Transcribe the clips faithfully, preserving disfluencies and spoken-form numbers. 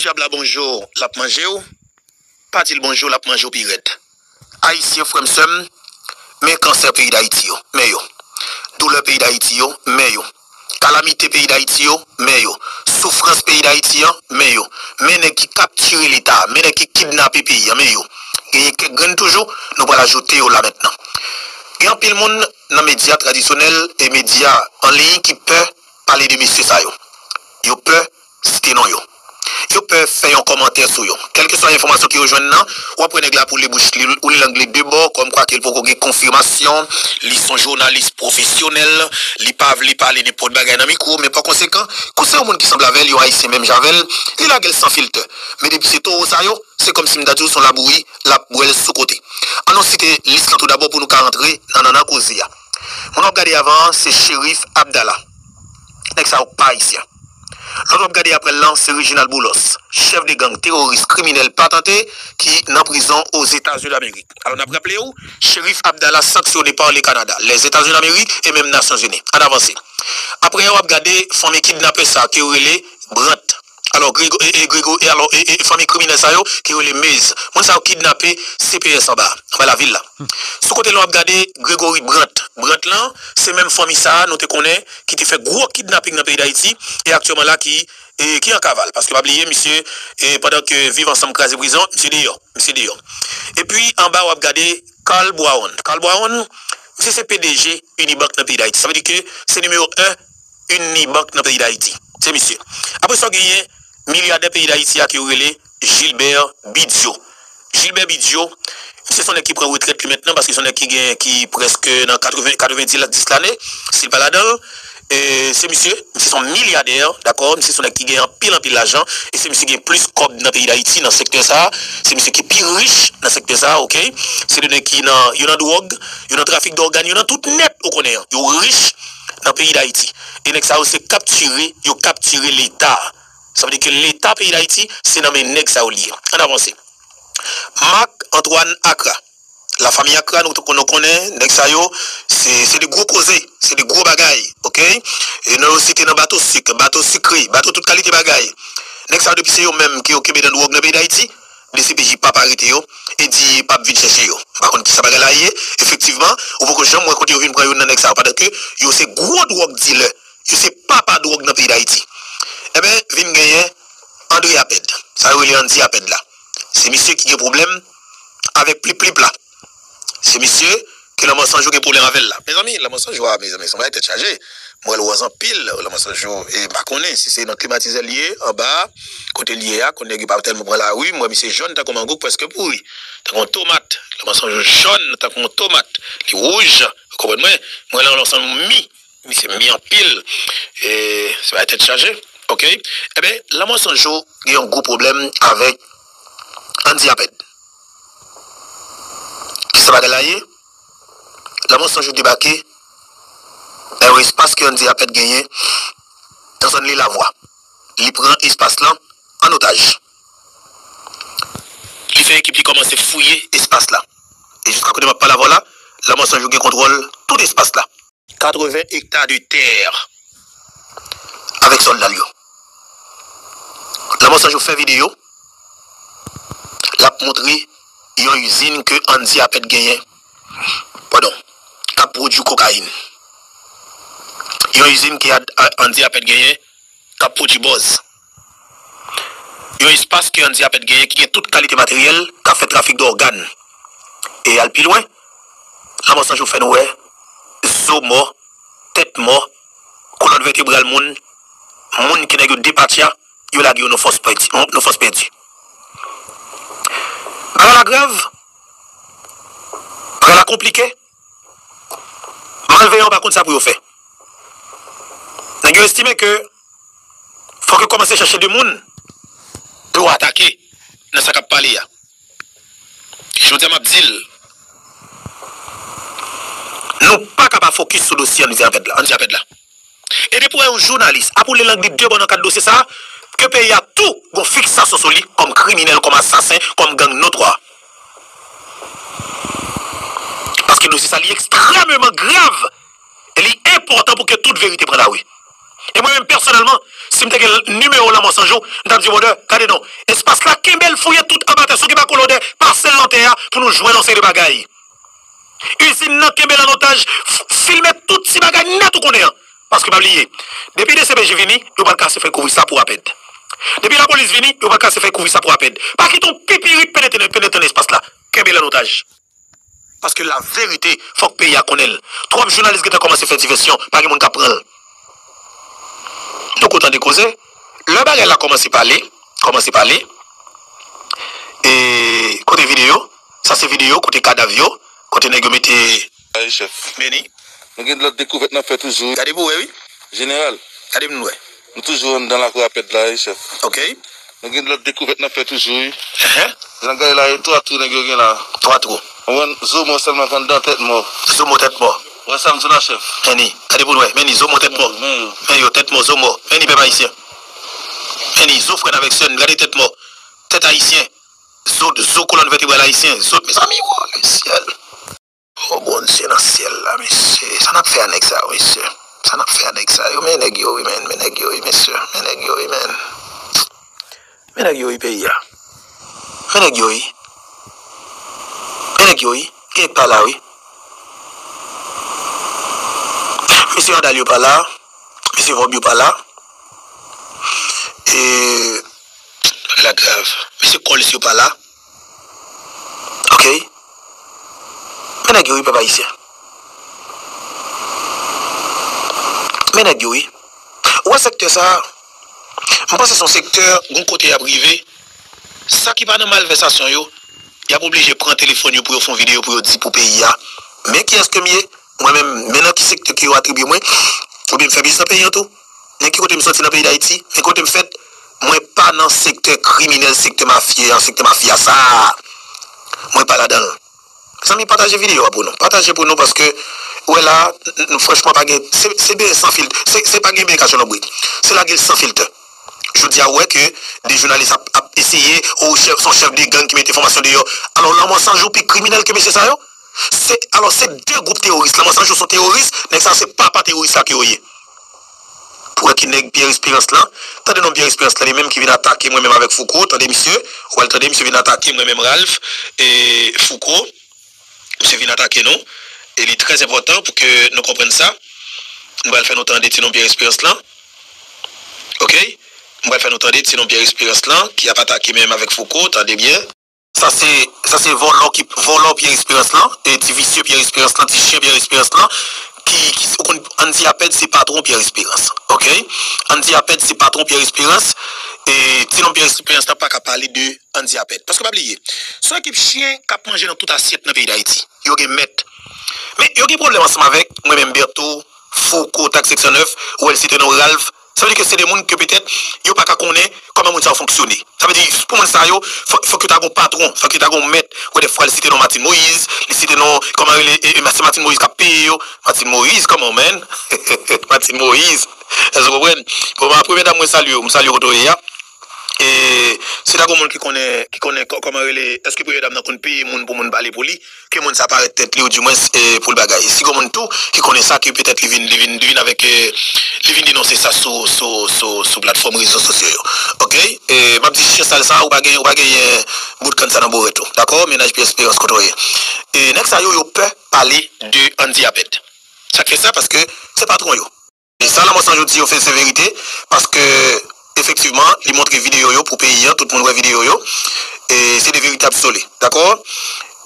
Dyab la bonjou, l ap manje w. Pa di l bonjou, l ap manje w pi rèd. Ayisyen, frè m, sè m, men kansè peyi Dayiti yo, men yo. Doulè peyi Dayiti yo, men yo. Kalamite peyi Dayiti yo, men yo. Soufrans peyi Dayiti an, men yo. Men nèg ki kaptire Leta, men nèg ki kidnape peyi an, men yo. Genyen kèk grenn toujou, nou pral ajoute yo la mentnan. Gen anpil moun nan medya tradisyonèl e medya an liy ki pè pale de mesye sa yo. Yo pè site non yo. Yo pè fè yon kòmantè sou yo. Kèlkeswa enfòmasyon ke yo jwenn nan, w ap wè nèg la ap woule bouch li, woule lang li de bò, kòmkwa ke l poko gen konfimasyon, li se yon jounalis pwofesyonèl, li pa vle pale nenpòt bagay nan mikwo, men pa konsekan, kou se yon moun ki sanble avè l, yon Ayisyen menm jan avè l, li lage l san filtè. Men depi se towo sa yo, se kòmsi m ta di w se yon labouri, l ap bwè l sou kote. Ann nou site lis lan tou dabò pou nou ka rantre nan nannan koze a. Moun w ap gade avan an, se Cherif Abdallah. Nèg sa yo pa ayisyen. Lòt w ap gade apre l lan, se Reginald Boulos, chèf de gang, teworis, kriminèl patante ki nan prizon Ozetazini Damerik. Alò, n ap raple w, Cherif Abdallah sanksyone pa le Kanada, Lèzetazini Damerik e menm Nasyonzini. Ann avanse. Apre a, w ap gade fanmi kidnapè sa ke yo rele Brandt. Alò, Grego, e, e, Grego, e, alò, e, e, fanmi kriminèl sa yo ke yo rele Mez. Moun sa yo kidnape C P S anba, anba lavil la. Sou kote l w ap gade Gregory Brandt. Brandt lan, se menm fanmi sa a nou te konnen ki te fè gwo kidnaping nan peyi Dayiti e aktyèlman la ki, e, ki an kaval. Paske pa bliye, misye, e, pandan ke Viv Ansanm kraze prizon, misye deyò. Misye deyò. Epi, anba w ap gade Carl Brown. Carl Brown, misye se P D G Unibank nan peyi Dayiti. Sa vle di ke se nimewo en Unibank nan peyi Dayiti. Se misye. Apre sa, w genyen milyadè peyi Dayiti a ke yo rele Gilbert Bidjo. Gilbert Bidjo, misye se yon nèg ki pran retrèt li mentnan, paske se yon nèg ki gen, ki prèske nan katreven, katreven-dis lane, si l pa ladan l. E se misye, misye se yon milyadè, dakò? Misye se yon nèg ki gen anpil, anpil lajan, e se misye ki gen plis kòb nan peyi Dayiti, nan sektè sa a. Se misye ki pi rich nan sektè sa a, oke? Se de nèg ki nan, yo nan dwòg, yo nan trafik dògàn, yo nan tout nèt, ou konnen an. Yo rich nan peyi Dayiti. E nèg sa yo se kaptire, yo kaptire Leta. Sa vle di ke Leta peyi Dayiti, se nan men nèg sa yo li ye. Ann avanse. Marc Antoine Accra. Lafanmi Accra, nou, nou konnen, nèg sa yo, se, se de gwo koze, se de gwo bagay, oke? E nou yo site nan bato sik, bato sikre, bato tout kalite bagay. Nèg sa yo, depi se yo menm ke yo kenbe nan dwòg nan peyi Dayiti, D C P J p ap arete yo, e di p ap vin chèche yo. M pa konn kisa bagay la ye, efektivman, ou poko janm wè kote yo vin pran youn nan nèg sa yo, pandan ke yo se gwo dwòg dilè, yo se papa dwòg nan peyi Dayiti. Enben, vin genyen André Apèd. Sa yo rele Andy Apèd la. Se misye ki gen pwoblèm avèk Plip Plip la. Se misye ke Lanmò San Jou gen pwoblèm avè l la. Mezanmi, Lanmò San Jou a, mezanmi, se yon bagay tèt chaje. M wè l wòz anpil, Lanmò San Jou, e m pa konnen si se nan klimatizè l ye, anba, kote l ye a, kote nèg yo pa tèlman pran lari, m wè misye jòn tankou mangouk, prèske pouri. Tankou yon tomat. Lanmò San Jou jòn tankou yon tomat. Li wouj, ou konprann mwen? M wè Lanmò San Jou mi. Misye mi anpil. E, se pa tèt chaje. Oke? Enben, Lanmò San Jou gen yon gwo pwoblèm avèk Andy Apèd. Kisa bagay la ye? Lanmò San Jou debake nan yon espas ke Andy Apèd genyen nan zòn Lilavwa. Li pran espas lan an otaj. Li fè ekip li kòmanse fouye espas la. E jiska kote m ap pale avè w la, Lanmò San Jou gen kontwòl tout espas la. Katreven ekta de tè avèk sòlda l yo. Lanmò San Jou fè videyo, l ap montre yon izin ke Andy Apèd genyen, padon, k ap pwodui kokayin. Yon izin ke Ad-, A-, Andy Apèd genyen k ap pwodui bòz. Yon espas ke Andy Apèd genyen ki gen tout kalite materyèl k ap fè trafik dògàn. E al pi lwen, Lanmò San Jou fè n wè zo mò, tèt mò, kolòn vètebral moun, moun ke nèg yo depatcha, yo lage yo nan fòs pèdi, nan fòs pèdi. Bagay la grav, bagay la konplike, malveyan yo pa konn sa pou yo fè. Nèg yo estime ke fòk yo kòmanse chèche de moun pou yo atake nan sa k ap pale a. Jodi a m ap di l, nou pa ka pa fokis sou dosye Andy Apèd la, Andy Apèd la. E depi w wè yon jounalis ap woule lang li de bò nan kad dosye sa a, ke peyi a tou gon fiksasyon sou li kòm kriminèl, kòm asasen, kòm gang notwa. Paske dosye sa li ekstrèmeman grav e li enpòtan pou ke tout verite pran lari. E mwen menm pèsonèlman, Si m te gen nimewo Lanmò San Jou, m t ap di, brother, gade non. Espas la, kenbe l, fouye tout anba tè, si w gen pa kolodè, pase l nan tè a pou nou jwenn yon seri de bagay. Izin nan, kenbe l an otaj, f-, filme tout ti bagay nèt ou konnen an. Paske pa bliye, depi D C P J vini, yo pral kase fèy kouvri sa pou rapèd. Depi lapolis vini, yo pral kase fèy kouvri sa pou rapèd. Pa kite yon pipirit penetre, penetre nan espas la. Kenbe l an otaj. Paske laverite, fòk peyi a konnen l. Twòp jounalis gentan kòmanse fè divèsyon, pa gen moun k ap pran l. Nou kontan de koze. Lè bagay la kòmanse pale, kòmanse pale. E kote videyo? Sa se videyo kote kadav yo, kote nèg yo mete. Ay, chèf. Meni. Nou gen lòt dekouvèt n ap fè toujou, wi. Gade pou wè, wi. Jeneral. Gade pou nou wè. Nou toujou anndan lakou rapèd la, wi, chèf. Ok. Nou gen lòt dekouvèt n ap fè toujou, wi. Ehe. Jan gade la, e twa twou nèg yo gen la. Twa twou. Ou konprann? Zo mò sèlman k anndan, tèt mò. Zo mò, tèt mò. Wè sa m di w la, chèf. Meni, gade pou nou wè. Meni, zo mò, tèt mò. Men yo. Men yo, tèt mò, zo mò. Meni, pèp ayisyen. Meni, zo frè n avèk sè n, gade tèt mò. Tèt ayisyen. Zo, zo kolòn vètebral ayisyen. Zo, mezanmi, wo, le syèl. O Bondye nan syèl la, mesye. Sa n ap fè a nèg sa yo, mesye? Sa n ap fè a nèg sa yo? Men nèg yo wi, men, men nèg yo wi, mesye. Men nèg yo wi, men. Men nèg yo wi, peyi a. Men nèg yo wi. Men nèg yo wi. Gen pa la wi. Mesye andal yo pa la. Mesye vòb yo pa la. E, bagay la grav. Mesye kòlis yo pa la. Ok. Men nèg yo wi, pèp ayisyen. Men nèg yo wi. Ou wè sektè sa a, m panse se yon sektè, gon kote y ap rive. Sa ki pa nan malvèsasyon yo, y ap oblije pran telefòn yo pou yo fè yon videyo pou yo di pou peyi a, men kiyès ke m ye, mwen menm, men nan ki sektè ke yo atribye mwen, oubyen m fè biznis nan peyi an tou. Men ki kote m soti nan peyi Dayiti, men kote m fèt, mwen pa nan sektè kriminèl, sektè mafye an, sektè mafya sa a. Mwen pa ladan l. Mezanmi, pataje videyo a pou nou. Pataje pou nou paske, wè la, n-, n-, franchman, pa gen, se, se byen san filt. Se, se pa gen byen kache lonbrit. Se lage l san filt. Jodi a, ou wè ke de jounalis ap, ap eseye, ou chèf, se yon chèf de gang ki mete enfòmasyon deyò. Alò, Lanmò San Jou pi kriminèl ke mesye sa yo? Se, alò, se de gwoup teworis. Lanmò San Jou se yon teworis, nèg sa yo se papa teworis la ke yo ye. Pou wè ki nèg Pierre Espérance lan, tande non Pierre Espérance lan, li menm ki vin atake mwen menm avèk Fouco, tande misye, ou pral tande misye vin atake mwen menm Ralph, e Fouco, misye vin atake nou, e li trè enpòtan pou ke nou konprann sa. M pral fè nou tande ti non Pierre Espérance lan. Ok? M pral fè nou tande ti non Pierre Espérance lan, ki ap atake menm avèk Fouco, tande byen. Sa se, sa se vòlò ki, vòlò Pierre Espérance lan, e ti visye Pierre Espérance lan, ti chen Pierre Espérance lan, ki, ki, ou konn, Andy Apèd se patwon Pierre Espérance, ok? Andy Apèd se patwon Pierre Espérance, e ti non Pierre Espérance lan pa ka pale de Andy Apèd. Paske pa bliye, se yon ekip chen k ap manje nan tout asyèt nan peyi Dayiti. Yo gen mèt. Men yo gen pwoblèm ansanm avèk mwen menm Bertho, Fouco, Tak senk san nèf, ou wè l site non Ralph, sa vle di ke se de moun ke petèt yo pa ka konnen kòman moun sa yo fonksyone. Sa vle di, pou moun sa yo, fò, fòk yo ta gon patwon, fòk yo ta gon mèt. Ou wè dèfwa li site non Martine Moïse, li site non, kòman rele, e, e, se Martine Moïse k ap peye yo. Martine Moïse, come on, man. Martine Moïse. Èske w konprann? Bon, premye dam, mwen salye w, m salye w kote w ye a. E si ta gon moun ki konnen, ki konnen kò-, kòman rele, èske premye dam nan konn peye moun pou moun pale pou li, ke moun sa parèt tèt li, oudimwens, e, pou l bagay. Si gon moun tou ki konnen sa, ke petèt li vin, li vin, li vin avèk, e, li vin denonse sa sou, sou, sou, sou platfòm rezo sosyo yo. Ok? E, m ap di chen sal sa, ou pa gen, ou pa genyen bout kann sa nan borèt ou. Dakò? Mennaj Pierre Espérance kote w ye. E, nèg sa yo, yo pè pale de Andy Apèd. Sa k fè sa? Paske se patwon yo. E sa Lanmò San Jou di yo fè se verite, paske efektivman, li montre videyo yo pou peyi an, tout moun wè videyo yo. E se de verite absoli, dakò?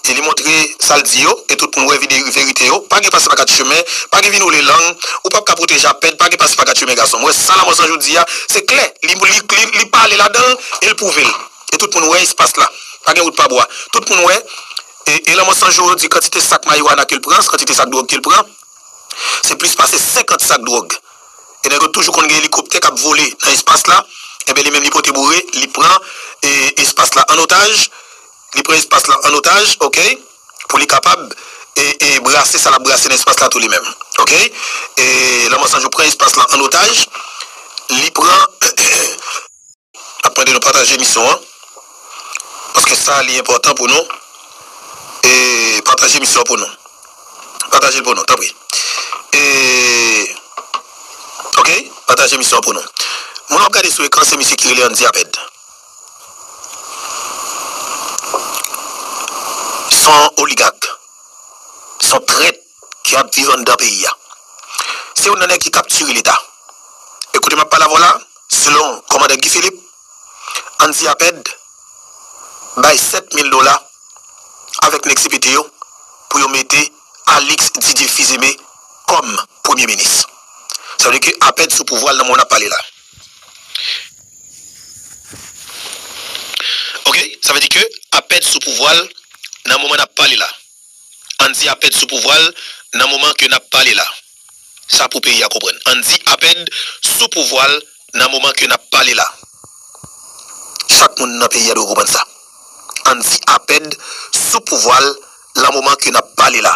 E li montre sa l di yo, e tout moun wè vide-, verite yo. Pa gen pase pa kat chemen, pa gen vin woule lang, ou p ap ka pwoteje Apèd, pa gen pase pa kat chemen gason m. Wè sa Lanmò San Jou di a, se klè, li, li, li, li pale ladan l, e l pwouve l. E tout moun wè espas la, pa gen wout pa bwa. Tout moun wè, e, e Lanmò San Jou di kantite sak mariwana ke l pran, kantite sak dwòg ke l pran. Se plis pase senkant sak dwòg. E nèg yo toujou konn gen elikoptè k ap vole nan espas la. Enben, li menm li pote boure, li pran, e, espas la an otaj. Li pran espas la an otaj, ok? Pou li kapab, e, e, brase sa l ap brase nan espas la tou li menm. Ok? E, Lanmò San Jou pran espas la an otaj. Li pran N ap mande nou pataje emisyon an, paske sa li enpòtan pou nou. E pataje emisyon an pou nou. Pataje l pou nou, tanpri. E, ok, pataje emisyon an pou nou. Moun w ap gade sou ekran se misye ki rele Andy Apèd. Se yon oligak. Se yon trèt ki ap viv anndan peyi a. Se youn nan nèg ki kaptire Leta. E kote m ap pale avè w la, selon kòmandan Guy Philippe, Andy Apèd bay sèt mil dola avèk nèg C P T yo pou yo mete Alix Didier Fils-Aimé kòm premye minis. Sa vle di ke Apèd sou pouvwa l nan moman n ap pale la. Ok, sa vle di ke Apèd sou pouvwa l nan moman n ap pale la. Andy Apèd sou pouvwa l nan moman ke n ap pale la. Sa pou peyi a konprann. Andy Apèd sou pouvwa l nan moman ke n ap pale la. Chak moun nan peyi a dwe konprann sa. Andy Apèd sou pouvwa l nan moman ke n ap pale la.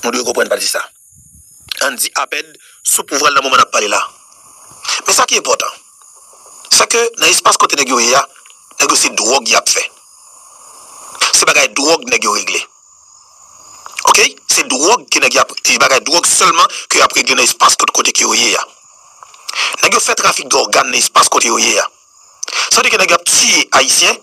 Nou dwe konprann pati sa. Andy Apèd sou pouvwa l nan moman n ap pale la. Men sa ki enpòtan, se ke nan espas kote nèg yo ye a, nèg yo se dwòg y ap fè. Se bagay dwòg nèg yo regle. Ok? Se dwòg ke nèg y ap, e bagay dwòg sèlman ke y ap regle nan espas kot-, kote ke yo ye a. Nèg yo fè trafik dògàn nan espas kote yo ye a. Sa vle di ke nèg yo ap tiye Ayisyen,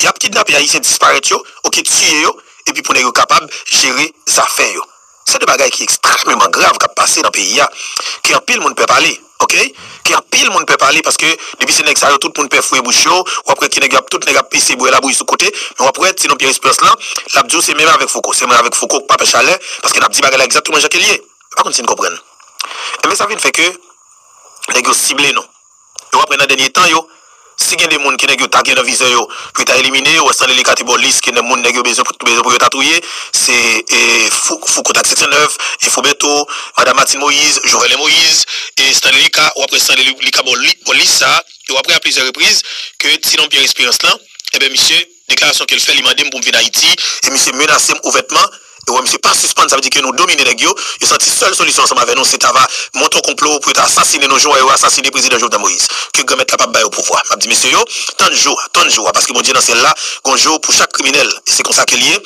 y ap kidnape Ayisyen, disparèt yo, ok, tiye yo, epi pou nèg yo kapab jere zafè yo. Se de bagay ki ekstrèmeman grav k ap pase nan peyi a, ke anpil moun pè pale, ok? Ke anpil moun pè pale, paske depi se nèg sa yo, tout moun pè fouye bouch yo, w ap wè ke nèg yo ap, tout nèg ap eseye bwè labouyi sou kote, men w ap wè, ti nonm Pierre Espérance lan, l ap di w se menm avèk Fouco, se menm avèk Fouco k pa pè chalè, paske n ap di bagay la egzakteman jan ke l ye. M pa konn si n konprann. Enben, sa vin fè ke nèg yo sible nou. E w ap wè nan dènye tan yo, si gen de moun ke nèg yo ta gen nan vizè yo pou yo ta elimine, w wè Stanley Lika te ba w lis ke nan moun nèg yo bezwen pou, bezwen pou yo ta touye, se, e, Fou-, Fouco Taxi Senneuf, e Fobeto, Madanm Martine Moïse, Jovenel Moïse, e Stanley Lika, w ap wè Stanley Lika ba w li-, ba w lis sa, e w ap wè a plizyè repriz ke ti nonm Pierre Espérance lan, enben, misye, deklarasyon ke l fè, li mande m pou m vin Ayiti, e misye menase m ouvètman, e w wè misye pa sispann, sa vle di ke nou domine nèg yo, yo santi sèl solisyon ansanm avè nou, se ta va monte yon konplo pou yo ta asasine nou, jan w wè yo asasine prezidan Jovenel Moïse. Ke Granmèt la p ap ba yo pouvwa. M ap di mesye yo, tann jou a, tann jou a, paske Bondye nan syèl la, gon jou pou chak kriminèl, e se konsa ke l ye.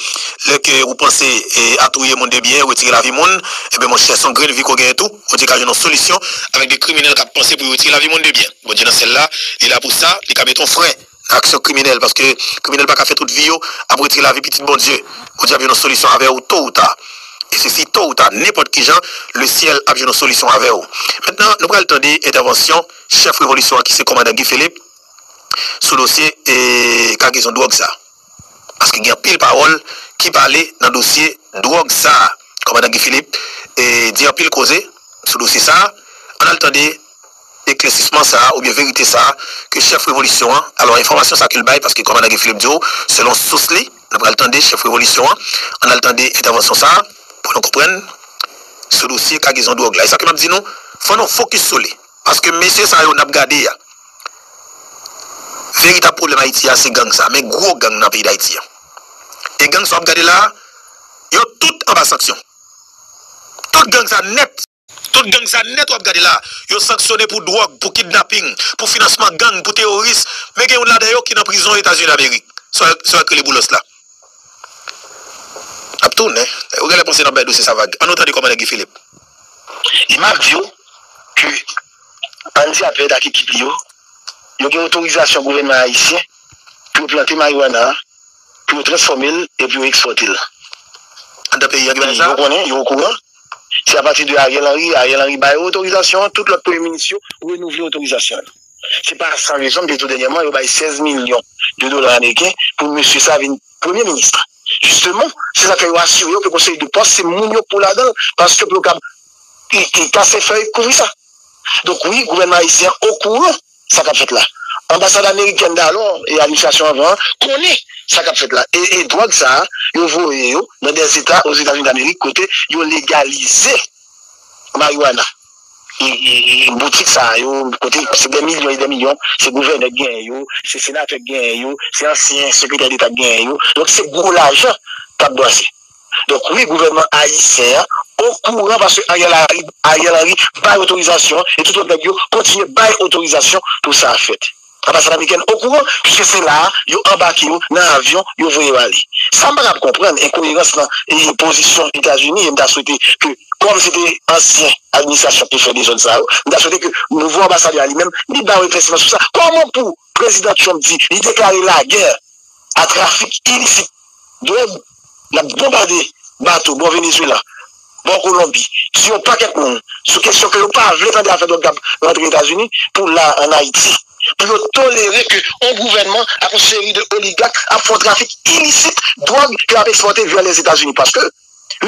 Lè ke ou panse, e, a touye moun de byen, retire lavi moun, enben, monchè, se yon grenn vi ke w genyen tou. Bondye ka jwenn yon solisyon avèk de kriminèl k ap panse pou yo retire lavi moun de byen. Bondye nan syèl la, li la pou sa, li ka mete yon fren nan aksyon kriminèl, paske kriminèl pa ka fè tout vi yo ap retire lavi pitit Bondye. Bondye ap jwenn yon solisyon avè w to ou ta. E se si to ou ta, nenpòt ki jan, le syèl ap jwenn yon solisyon avè w. Mentnan, nou pral tande entèvansyon chèf revolisyon an, ki se kòmandan Guy Philippe, sou dosye, e, kagezon dwòg sa. Paske gen anpil pawòl ki pale nan dosye dwòg sa. Kòmandan Guy Philippe, e, di anpil koze sou dosye sa. Ann al tande eklèsisman sa a, oubyen verite sa a, ke chèf revolisyon an, alò, enfòmasyon sa a ke l bay, paske kòmandan Guy Philippe di w, selon sous li, nou pral tande chèf revolisyon an, ann al tande entèvansyon sa a, pou nou konprann sou dosye kagezon dwòg la. E sa ke m ap di nou, fò nou fokis sou li. Paske mesye sa yo n ap gade a, veritab pwoblèm Ayiti a, se gang sa, men gwo gang nan peyi Dayiti a. E gang sa w ap gade la a, yo tout anba sanksyon. Tout gang sa nèt. Tout gang sa nèt w ap gade la, yo sanksyone pou dwòg, pou kidnaping, pou finansman gang, pou teworis. Men gen youn ladan yo ki nan prizon Etazini Damerik. Sa w, sa w rele Boulos la. N ap tounen. Ou genlè panse n ap bay dosye sa vag. Ann nou tande kòmandan Guy Philippe. E m ap di w ke Andy Apèd ak ekip li yo, yo gen otorizasyon gouvènman ayisyen pou yo plante mariwana a, pou yo transfòme l e pou yo ekspòte l. Anndan peyi a ki bay sa? Yo konnen, yo okouran. Se apati de Ariel Henry, Ariel Henry ba yo otorizasyon, tout lòt premye minis yo renouvle otorizasyon yo. Se pa san rezon, m te di w dènyèman, yo bay sèz milyon de dola ameriken pou mesye sa vin premye minis. Jisteman, se sa k fè yo asire yo ke konseye de pòs, se moun yo pou ladan l, paske pou yo kab, e, e, kase fèy kouvri sa. Donk, wi, gouvènman ayisyen an okouran sa k ap fèt la. Anbasad amerikèn dalò e administrasyon anvan an konnen sa k ap fèt la. E, e dwòg sa a, yo voye yo nan dè zeta Ozetazini Damerik kote yo legalize mariwana. E, e, e boutik sa a, yo, kote se dè milyon e dè milyon, se gouvènè k genyen yo, se senatè k genyen yo, se ansyen sekretè deta k genyen yo. Donk, se gwo lajan k ap bwase. Donk, wi, gouvènman ayisyen an okouran paske Ariel Henry, Ariel Henry bay otorizasyon e tout lòt nèg yo kontinye bay otorizasyon pou sa a fèt. Anbasad amerikèn okouran, piske se la a yo anbake yo nan avyon, yo voye yo ale. Sa m pa kab konprann, enkoyerans nan e, pozisyon Etazini, e m ta swete ke, kòm se te ansyen administrasyon ki te fè dezòd sa yo, m ta swete ke nouvo anbasadè a li menm, li ba yo eklèsiman sou sa. Kòman pou Prezidan Trump di li deklare lagè a trafik ilisit dwòg, l ap bonbade bato bò Venezuela, bò Kolonbi, di yon pakèt moun sou kesyon ke yo pa vle tande afè dwòg k ap rantre Etazini pou la ann Ayiti, pou yo tolere ke yon gouvènman ak yon seri de oligak ap fè yon trafik ilisit dwòg ke y ap ekspòte via Lèzetazini. Paske,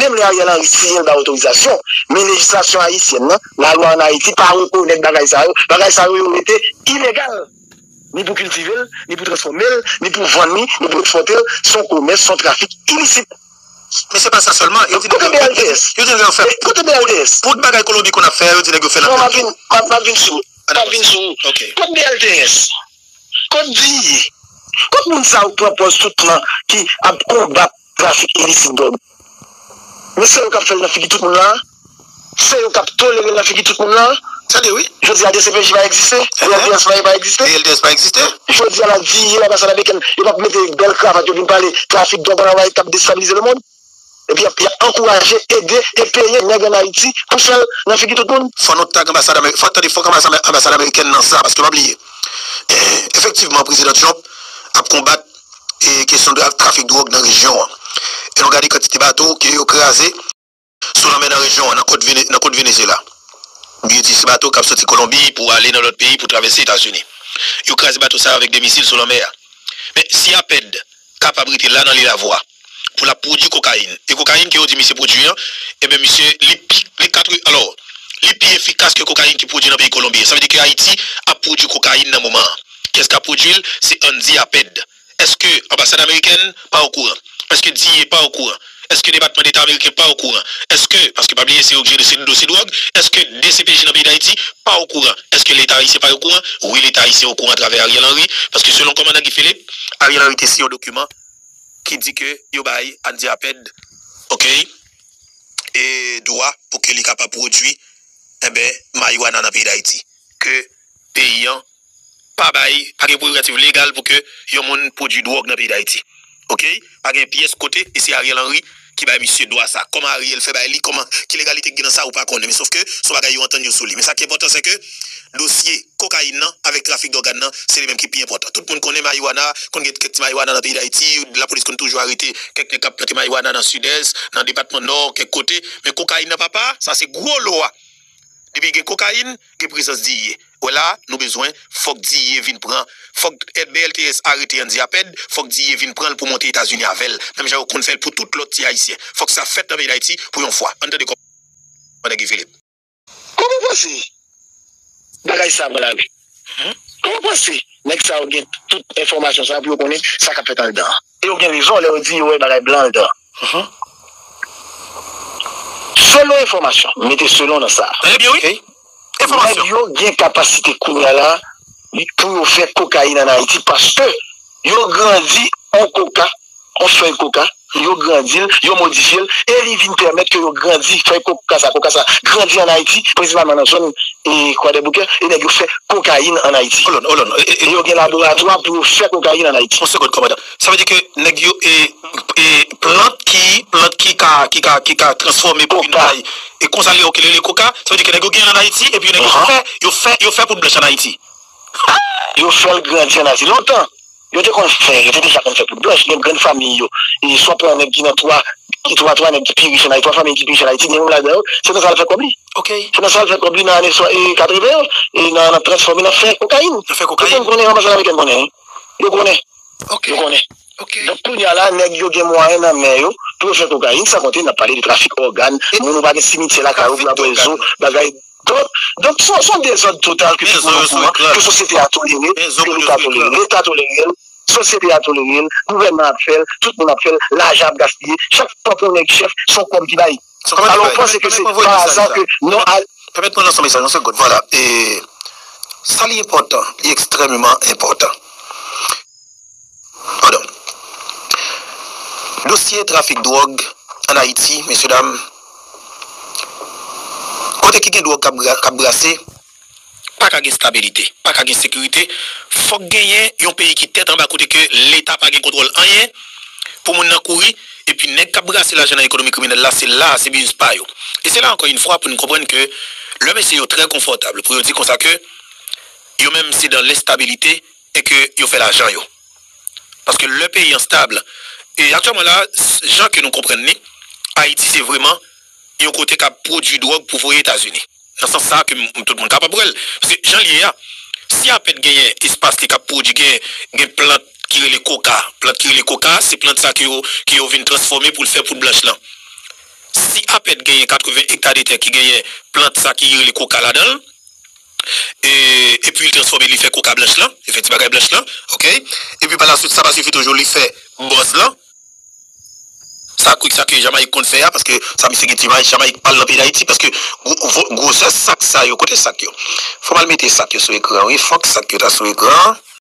menm lè Ariel Henry siyen l bay otorizasyon, men lejislasyon ayisyèn nan, lalwa ann Ayiti pa rekonèt bagay sa yo. Bagay sa yo, yo rete ilegal. Ni pou kiltive l, ni pou transfòme l, ni pou vann li, ni pou ekspòte l, se yon komès, se yon trafik ilisit. Men se pa sa sèlman, yo di nèg yo fè, yo di nèg yo fè, kote B L T S? Pou bagay Kolonbi konn ap fè, yo di nèg yo fè nan. Non, m ap vin, m ap, m ap vin sou, m ap vin sou. Kote B L T S? Kote D I E? Kote moun sa yo pran pòz tout tan ki ap konbat trafik ilisit dwòg? Men se yo k ap fè l nan figi tout moun la. Se yo k ap tolere l nan figi tout moun la. Tande wi. Jodi a D C P J pa egziste, B L T S pa, pa egziste. B L T S pa egziste. Jodi a la D I E, anbasad amerikèn, yo p ap mete bèl kravat yo vin pale trafik dwòg an Ayiti k ap destabilize lemonn. Epi y ap, y ap ankouraje, ede e peye nèg ann Ayiti pou fè l nan figi tout moun. Fò nou tag anbasad Ameri-, fò tande, fòk anbasad, anbasad amerikèn nan sa, paske pa bliye. Efektivman, Prezidan Trump ap konbat e kesyon de trafik dwòg nan rejyon an. E nou gade kantite bato ke yo kraze sou lanmè nan rejyon an, nan kot Vene-, nan kot Venezuela. Byen di, se bato k ap soti Kolonbi pou ale nan lòt peyi, pou travèse Etazini. Yo kraze bato sa yo avèk de misil sou lanmè a. Men si APED kapab rete la nan Lilavois pou l ap pwodui kokayin, e kokayin ke yo di misye pwodui an, ebyen misye, li pi, li katri, alò, li pi efikas ke kokayin ki pwodui nan peyi Kolonbi. Sa vle di ke Ayiti ap pwodui kokayin nan moman an. Kiyès k ap pwodui l? Se Andy APED. Èske anbasad amerikèn pa okouran? Èske D I E pa okouran? Èske Depatman Deta ameriken pa okouran? Èske, paske pa bliye se yo k jere se dosye dwòg, èske D C P J nan peyi Dayiti pa okouran? Èske Leta ayisyen pa okouran? Wi, Leta ayisyen okouran atravè Ariel Henry, paske selon kòmandan Guy Philippe, Ariel Henry te siyen yon dokiman ki di ke yo bay Andy APED, oke, e dwa pou ke li kapab pwodui, enben, mariwana nan peyi Dayiti. Ke peyi an pa bay, pa gen prerogativ legal pou ke yon moun pwodui dwòg nan peyi Dayiti. Oke? Pa gen pyès kote, e se Ariel Henry ki bay misye dwa sa. Kòman Ariel fè bay li, kòman, ki legalite ki gen nan sa, ou pa konnen. Men sòf ke se yon bagay yo antann yo sou li. Men sa ki enpòtan, se ke dosye kokayin nan avèk trafik dògàn nan, se li menm ki pi enpòtan. Tout moun konnen mariwana, konn gen kèk ti mariwana nan peyi Dayiti, lapolis konn toujou arete kèk nèg k ap plante mariwana nan Sidès, nan depatman Nò, kèk kote. Men kokayin nan, papa, sa se gwo lo a. Depi gen kokayin, gen prezans D I E. Wè la, nou bezwen, fòk D I E vin pran, fòk B L T S arete Andy Apèd, fòk D I E vin pran l pou monte Etazini avè l. Menm jan yo konn fè l pou tout lòt ti Ayisyen. Fòk sa fèt nan peyi Dayiti pou yon fwa. Ann tande kòmandan Guy Philippe. Kòman w panse bagay sa a pral ale? Kòman w panse nèg sa yo gen tout enfòmasyon sa yo pou yo konnen sa k ap fèt anndan an? E yo gen rezon lè yo di yo wè bagay blan anndan an. Selon enfòmasyon, m mete selon nan sa. Ebyen wi. Enfòmasyon. Nèg yo gen kapasite kounye a la pou yo fè kokayin ann Ayiti paske yo grandi on koka, on fèy koka, yo grandi l, yo modifye l, e li vin pèmèt ke yo grandi fèy koka sa, koka sa grandi ann Ayiti, prensipalman nan zòn e Kwadèboukè, e nèg yo fè kokayin ann Ayiti. Hold on, hold on. E, e, e yo gen laboratwa pou yo fè kokayin ann Ayiti. Yon segonn, kòmandan. Sa vle di ke nèg yo, e, e plant ki, plant ki ka, ki ka, ki ka transfòme pou vin bay, e konsa li, oke, li rele koka, sa vle di ke nèg yo gen ann Ayiti, epi nèg yo fè, yo fè, yo fè poud blanch ann Ayiti. Yo fè l grandi ann Ayiti. Lontan, yo te konn fè, yo te deja konn fè poud blanch. Gen grenn fanmi yo. E swa pran nèg ki nan twa, ki twa, twa nèg ki pi rich ann Ayiti, twa fanmi ki pi rich ann Ayiti, gen youn ladan yo, se nan sa l fè kòb li. Oke. Se nan sa l fè kòb li nan ane swa, e, katreven yo, e nan, nan transfòme, nan fè kokayin. Nan fè kokayin. Yo konn konnen, anbasad amerikèn konnen, wi. Yo konnen. Oke. Yo konnen. Oke. Donk, kounye a la, nèg yo gen mwayen nan men yo pou yo fè kokayin, san konte n ap pale de trafik ògàn, moun ou pa gen simityè lakay ou pou y ap wè zo, bagay. Donk, donk, se, se yon dezòd total ke tout moun okouran, ke sosyete a tolere, ke Leta tolere, Leta tolere l, sosyete a tolere l, gouvènman ap fè l, tout moun ap fè l, lajan ap gaspiye, chak fwa pou yon nèg chèf, se yon kòb ki bay. Alò, ou panse ke se pa aza ke non a. Pèmèt mwen lanse yon mesaj, yon segonn, vwala. E sa li enpòtan, li ekstrèmeman enpòtan. Padon. Dosye trafik dwòg ann Ayiti, mesye dam, kote ki gen dwòg k ap gra-, k ap brase, pa ka gen stabilite, pa ka gen sekirite. Fòk genyen yon peyi ki tèt anba kote ke Leta pa gen kontwòl anyen pou moun nan kouri. Epi nèg k ap brase lajan nan ekonomi kriminèl la, se la, se biznis pa yo. E se la, ankò yon fwa, pou nou konprann ke lè mesye yo trè konfòtab, pou yo di konsa ke yo menm se dan lenstabilite e ke yo fè lajan yo. Paske lè peyi an stab, e aktyèlman la, jan ke nou konprann li, Ayiti se vrèman yon kote k ap pwodui dwòg pou voye Etazini. Nan sans sa ke m- tout moun kapab wè l. Paske jan l ye a, si Apèd genyen espas li k ap pwodui, gen, gen plant ki rele koka. Plant ki rele koka, se plant sa ke yo, ke yo vin transfòme pou l fè poud blanch lan. Si Apèd genyen katreven ekta de tè ki genyen plant sa ki rele koka ladan l, e, epi l transfòme, li fè koka blanch lan, li fè ti bagay blanch lan, oke? Epi pa la swit, sa pa sifi toujou, li fè bòz lan. Sa kwik sa ke Jamayik konn fè a, paske sa misye gen ti Jamayik pa l nan peyi Dayiti, paske gwo- gwo- gwosè sak sa yo, kote sak yo? Fò m al mete sak yo sou ekran, wi, fòk sak yo ta sou ekran.